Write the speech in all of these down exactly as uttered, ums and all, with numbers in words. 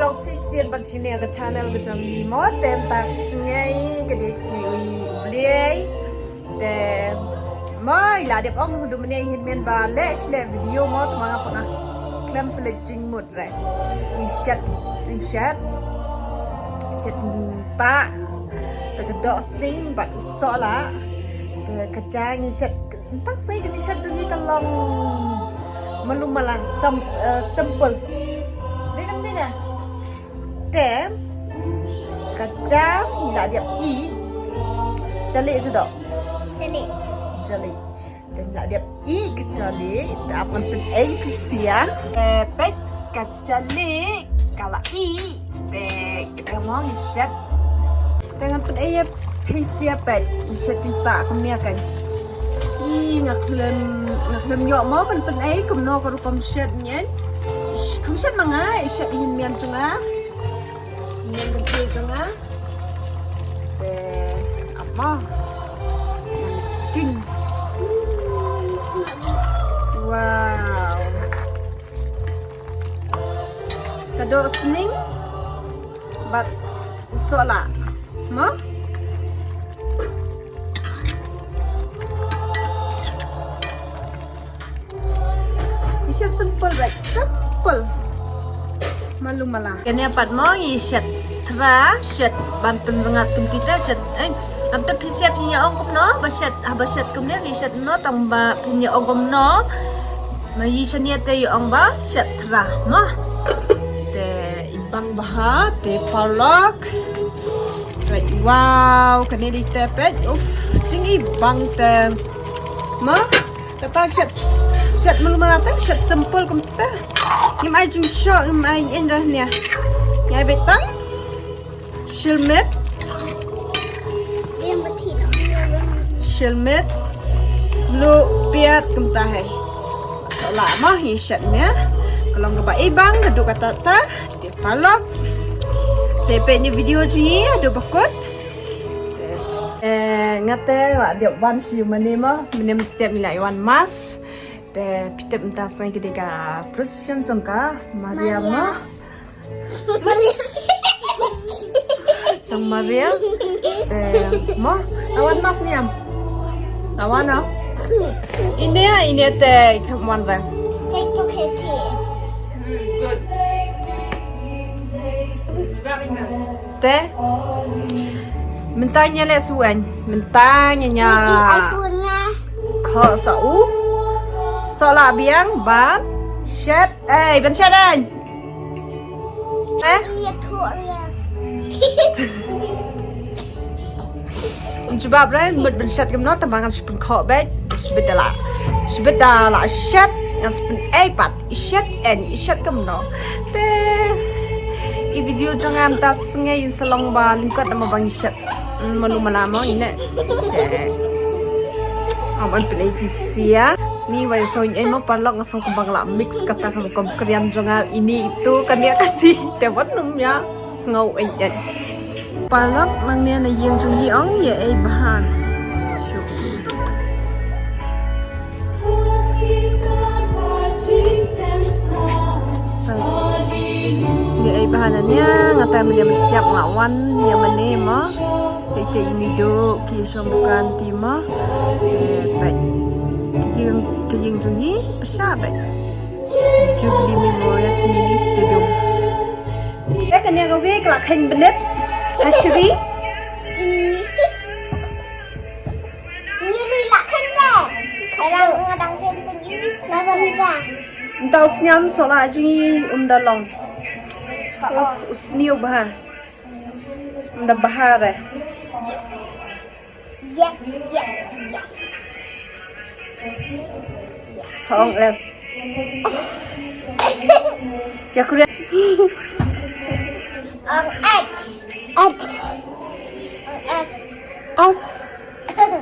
Shisien pat shisien ka channel ka jong ngi mo, te mynta ka sngi ka dei ka sngi u Blei. Te mo, i la dep ong haduh mynne i hynmen ba leh shleh video mo, te ma nga pat nga khlem pynleit jingmut re. I shet jingshet, shet jingtah, te ka doh sning bad u sohlah. Te ka jang i shet, tang sei ka jingshet jong ngi ka long malu mala, sim-, eh, simple. Dei nam dei na. Te ka jang i la dep i jali, sa doh. Jali. Jali. Te i la dep i ka jali, te ap ngan pynei phi sia. Te peit ka jali ka la i. Te ka mo ngi shet. Te ngan pynei phi sia peit, i shet jingtah kumne kan. I nga khlem, nga khlem ïoh mo ban pynei kumno ka rukom shet nyen. Ish, kam shet ma nga, i shet i hynmen jong nga. Hynmen ka jong nga. Te ap mo. King. Wow. Ka doh sning bad u sohlah. Mo? I shet simple bad simple. Malu mala. Kane pat mo i shet thra, shet ban pynrngat kumti te, shet, eh, am te phi shet phi ïa ong kumno, ba shet, ha ba shet kumne, i shet no, tang ba phi ïa ong kumno. Ma i shane te i ong ba shet thra mo. Te i bang bha te paralok. Te wow, kane dei te peit. Uf, jing i bang te. Mo, kata shet, shet malu mala te, shet simple kumta. Ngim ai jingshoh, ngim ai ïeng dah nia. Ngai betang. Shilmit. Shilmit. Lu piat kumta hai. Lah mah hi shet nia. Ka long kaba ibang, ka duk kata ta. Te paralok. Sa peit ïa i video jong ngi, haduh ba kut. Yes. Eh, nga te la dep wan sha u mane mo, mane mynstep ngi la wan mass. Te phi tip mynta sngi ka dei ka procession jong ka Maria Mass. Maria. Jong Maria. Te mo, la wan mass niam. La wan no. Ine, ine te kam wan re. Take to Katie. Good. Very nice. Te mynta ngi leh suan, mynta ngi ïa khoh sa u sohlah biang ban shet, eh, ban shet, eh. Eh? Ym jubab re, mut ban shet kumno, tang ba ngan sa pynkhoh beit, shibit da la, shibit da la shet, ngan sa pynei pat. I shet, eh, i shet kumno. Te i video jong nga mynta sngi in sa long ba lyngkot namar ba ngi shet. Mm, malu mala mo ine. Te. Am ban pynei phi sia. Ni wa i song ei mo paralok, nga song kumba nga la mix kata ka rukom Korean jong nga, ini itu kan ïa kasi. Te wat num ïa. Sngew ei ei. Paralok, nangne na ïing jong ngi ong ïa ei bha. Shu. Ïa ei bha na nia, nga ta mane mynstep nga wan ïa mane mo. Te te ini duk ki shong bukan ti mo. Te peit. Ki ïing, ki ïing jong ngi pisa peit. Jubilee Memorial Mini Stadium. Te kane ka wei ka la kheiñ bnit ha shri. Ngi rui la kheiñ te. Ka dang, ka dang kheiñ te. La ka ni ka. Ntaw sniam sohlah jong ngi um da long. Of, u sniew bha. Um da bha re. Yes, yes, yes. Hong S. S. Ya Korea. Ang H. H. Ang F. F. F.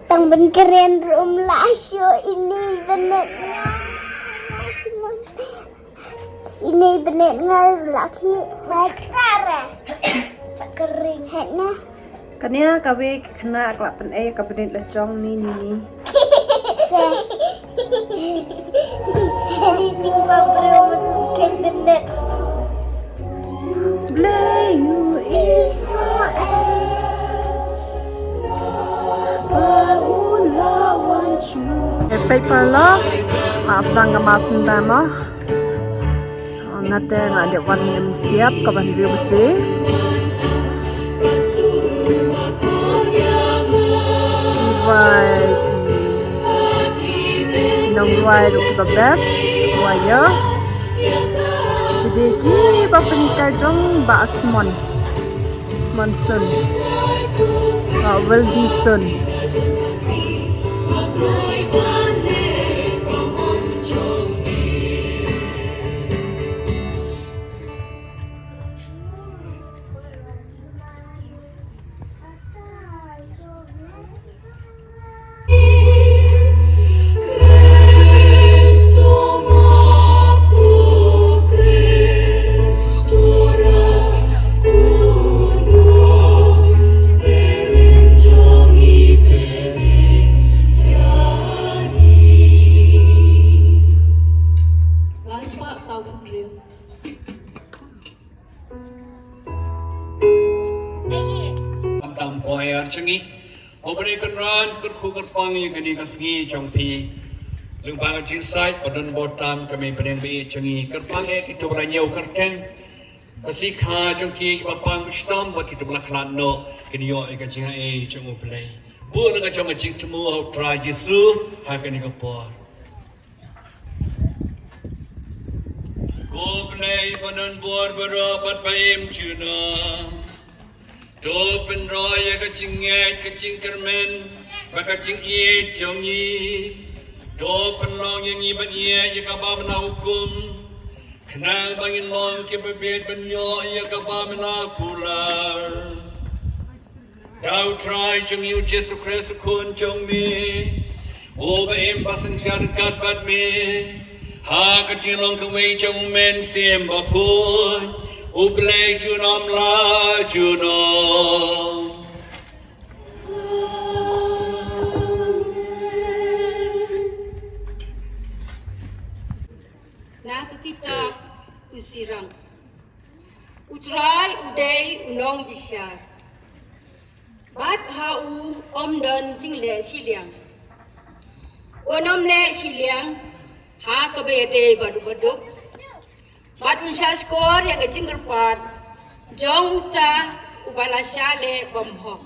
Tang ban kren rum la shu ini benet. Ini benet ngar la ki. Maktare. Kering. Hetna. Kane ka wei ka khynnah ka la pynei ka benet la jong ni ni ni. Te. Ini jing Briew mynta kin bynta. Blei u Israel, ba u la wan shuh. Eh, peit paralok, la sdang ka mass mynta mo. Nga te nga dep wan ngam stiap ka ban review beti. Right. Nong rwai ruh kiba best, choir. Ki dei kiba pynhikai jong Bah Smon. Smon Sun. Bah Wilson. Tam tam choir jong ngi. Haba ngi kynran kyrkhu kyrpang ïa kane ka sngi jong phi. Lyngba ka jingsait ba don bor tam ka mei bneng ba ïeit jong ngi. Kyrpang ïa kito ba la ñiew kyrteng. Ka sikha jong ki ba pang ba shitom bad kito ba la khlad noh. Kin ïoh ïa ka jingaiei jong U Blei. Buh na ka jong ka jingthmu ha U Trai Jisu ha kane ka por. Ko Blei ba don bor baroh bad ba im junom. To pynroi ïa ka jingngeit, ka jingkyrmen bad ka jingïeit jong ngi. To pynlong ïa ngi ban ïeit ïa kaba men la hukum. Khnang ba ngin long kiba bit ban ïoh ïa kaba men la kular. Da U Trai jong ngi U Jisu Khrist U Khun jong me, uba im ba synshar ryngkat bad me ha ka jinglong kawei jong U Mynsiem Bakhuid, U Blei junom la junom. Na ka kitab U Sirang. U Trai u dei u nongbishar. Bad ha u ym don jingleh shiliang. Un ym leh shiliang ha kaba ïadei bad u baduk. Bad un shahshkor ïa ka jingkyrpad jong uta uba la shah leh bymhok.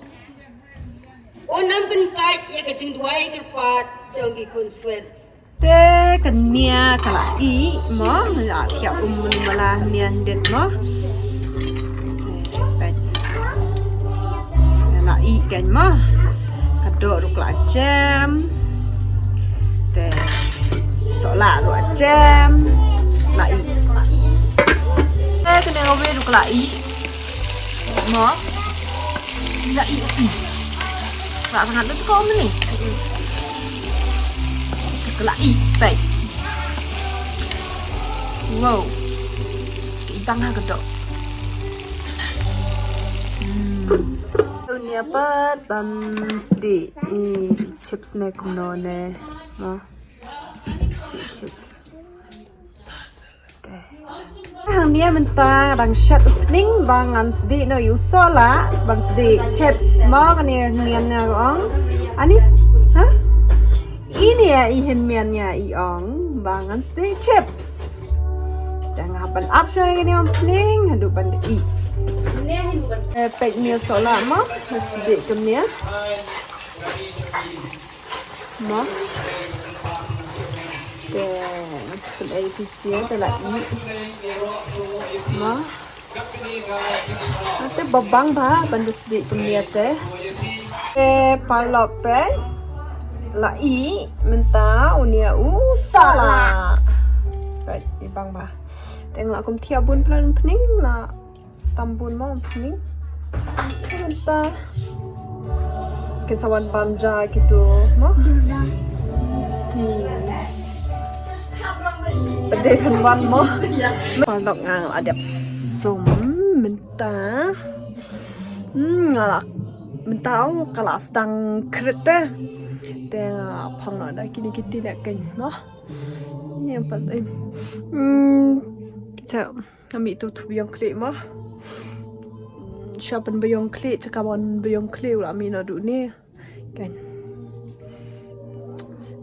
Un ym kyntait ïa ka jingduwai kyrpad jong ki khunswet. Te kane ka la ih mo, la thiah um mun mala nian det mo. Peit. La ih kan mo. Ka doh ruh ka la jem. Te sohlah ruh la jem. La ih. Te kane ka wei ruh ka la ih. Mo. Ïa i. Rak sangat tu kau ni. Kelak i, tai. Wow. Ibang ha kedok. Hmm. Ni apa ban sdi i chips ne kumno ne. Mo. Sdi chips. Hangne mynta dang shet u pning ba ngan sdih noh ïa u sohlah ban sdih chips mo kane hynmian ïa ong. Ani? Ha? Ini ïa i hynmian ïa i ong ba ngan sdih chip. Te nga ban ap shuwa ïa kane u pning haduh ban da i. Eh, peit ïa u sohlah mo, sdih kumne. Mo. Te, ngan sdih A B C te la i. Mo. Te babang ba ban da sdih kumne te. Te paralok peit. La i mynta une u sohlah. Peit i bang ba. Te nga la kum thiah bun plan pning la. Tam bun mo pning. Mynta. Ki sa wan bam ja kitu mo. Hmm. Pynban wan mo. Paralok nga la dep sum mynta. Hmm, nga la mynta ka la sdang khrit te. Te nga phong noh da kine ki tine keiñ mo. Ïa pat ai. Hmm. Te ami tu tu biang klik mah. Sha pynbiang klik, te kaban biang klik u la mih naduh ne. Kan.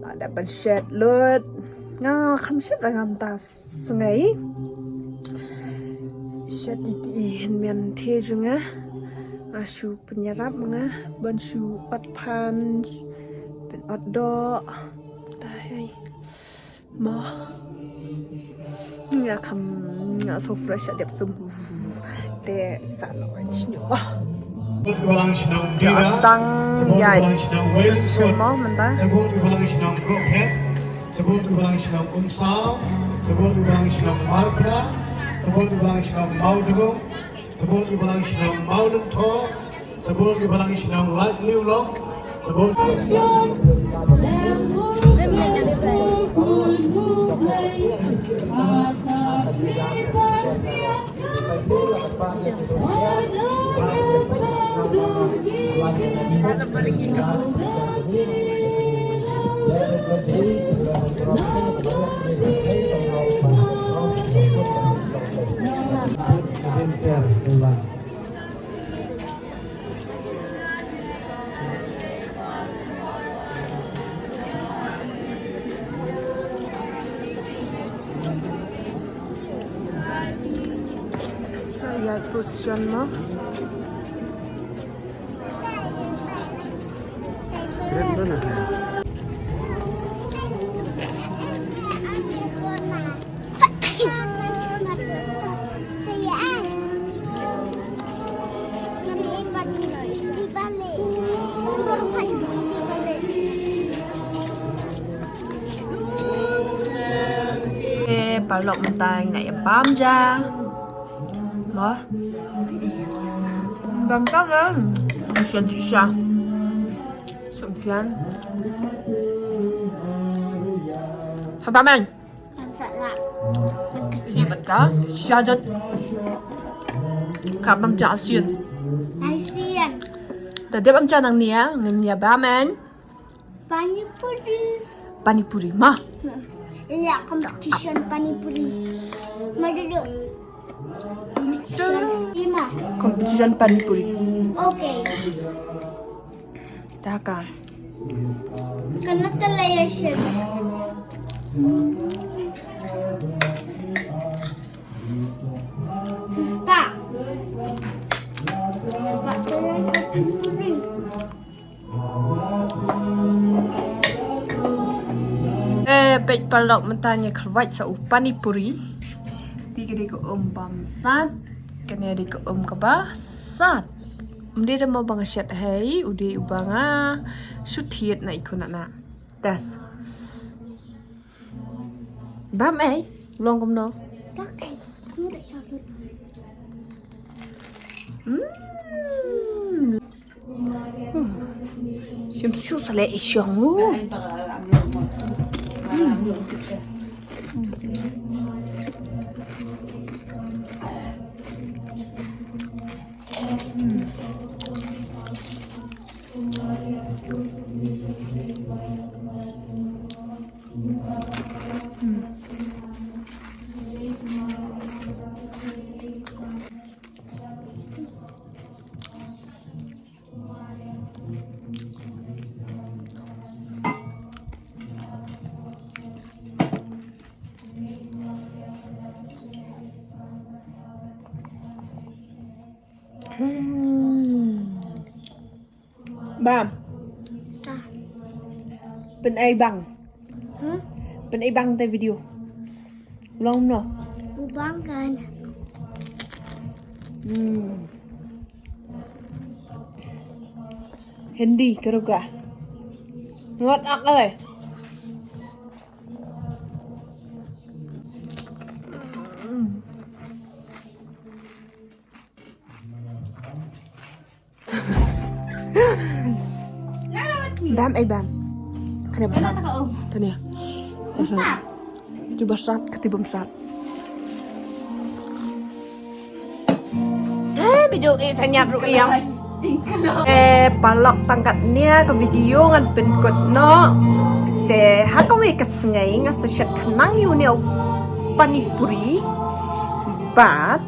Lada ban shet lut. Nga kham shet la ngam ta sngi. Shet iti i hynmen te jong nga. Nga shu pynïarap nga ban shu ot phan, pyn ot doh. Ta hei. Mo. Nga kham, nga so fresh dep sum. Te sa no an shnyo. Support u Balang Shnong Dira. Tang support u Balang Shnong Wales. Mo mynta. Support u Balang Shnong Gokhet. Support u Balang Shnong Umsaw. Support u Balang Shnong Marpra. Support u Balang Shnong Mawdrong. Support u Balang Shnong Mawlynthoh. Support u Balang Shnong Laitmawlong. Support. Sa ïaid position mo. Eh, paralok mynta ngi ïa bam ja. Mo. Bam ka kan. Shen shisha. Sumpian. Papa man. Bam sat lah. Bam kecil. Bam ka. Syadat. Ka bam cha asian. Asian. Tadi bam cha nang nia, ngan nia bam man. Pani puri. Pani puri, ma. Ila competition pani puri. Ma duduk. Competition. Ima. Competition pani puri. Okay. Taka. Kana tala ya shen. Pa. Pa tala pani puri. Eh, peit paralok mynta ngi khlwait sa u pani puri. Ti ka dei ka um bam sat, kane dei ka um kaba sat. Um dei da mo ba nga shet hei, u dei u ba nga shu thied na i khun na. Test. Bam ei, long kumno? Okay. Aku nak cakap. Hmm. Hmm. Sim su sale i shong u. Hmm. Hmm. Bam. Ta. Pynai bang. Huh? Pynai bang te video. Long no. U bang kan. Hmm. Hindi keruga. Ngot akal eh. Hmm. Bam, eh, bam. Kane ba sat. Kane. Ba sat. Kati ba sat, kati bam sat. Eh, bidu eh sanyap ruh ïang. Eh, paralok tang katne ka video ngan pynkut noh. Te ha kawei ka sngi nga sa shet khnang ïa une u pani puri. Bad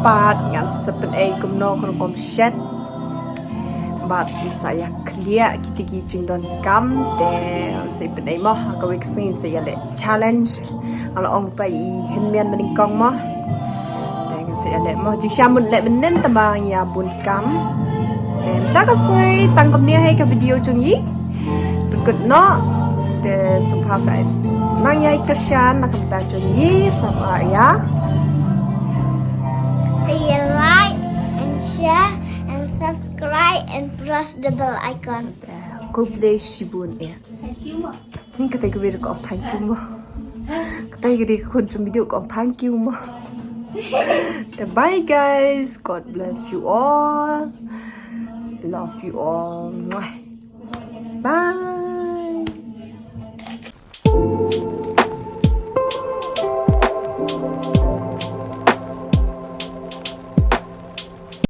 pat ngan sa pynei kumno ka rukom shet. Bad sa ïa khlieh kita ki jingdonkam te sa pynei mo ha kawei ka sngi sa ïa leh challenge. Ala ong pa i hynmian ba nyngkong mo. Te ngan sa ïa leh mo. Jingshisha mut leh mynnin tang ba ngi ïa bun kam. Te mynta ka sngi tang kumne hi ka video jong ngi. Pynkut noh. Te sngewbha sa ai nang ïa i kyrshan na ka bynta jong ngi, sngewbha ïa. So you like and share and subscribe and press the bell icon. Khublei shibun ïa. Thank you mo. Ni kata ka video ko thank you mo. Kata ka video ko jong video ko thank you mo. Bye guys. God bless you all. Love you all. Mwah. Bye.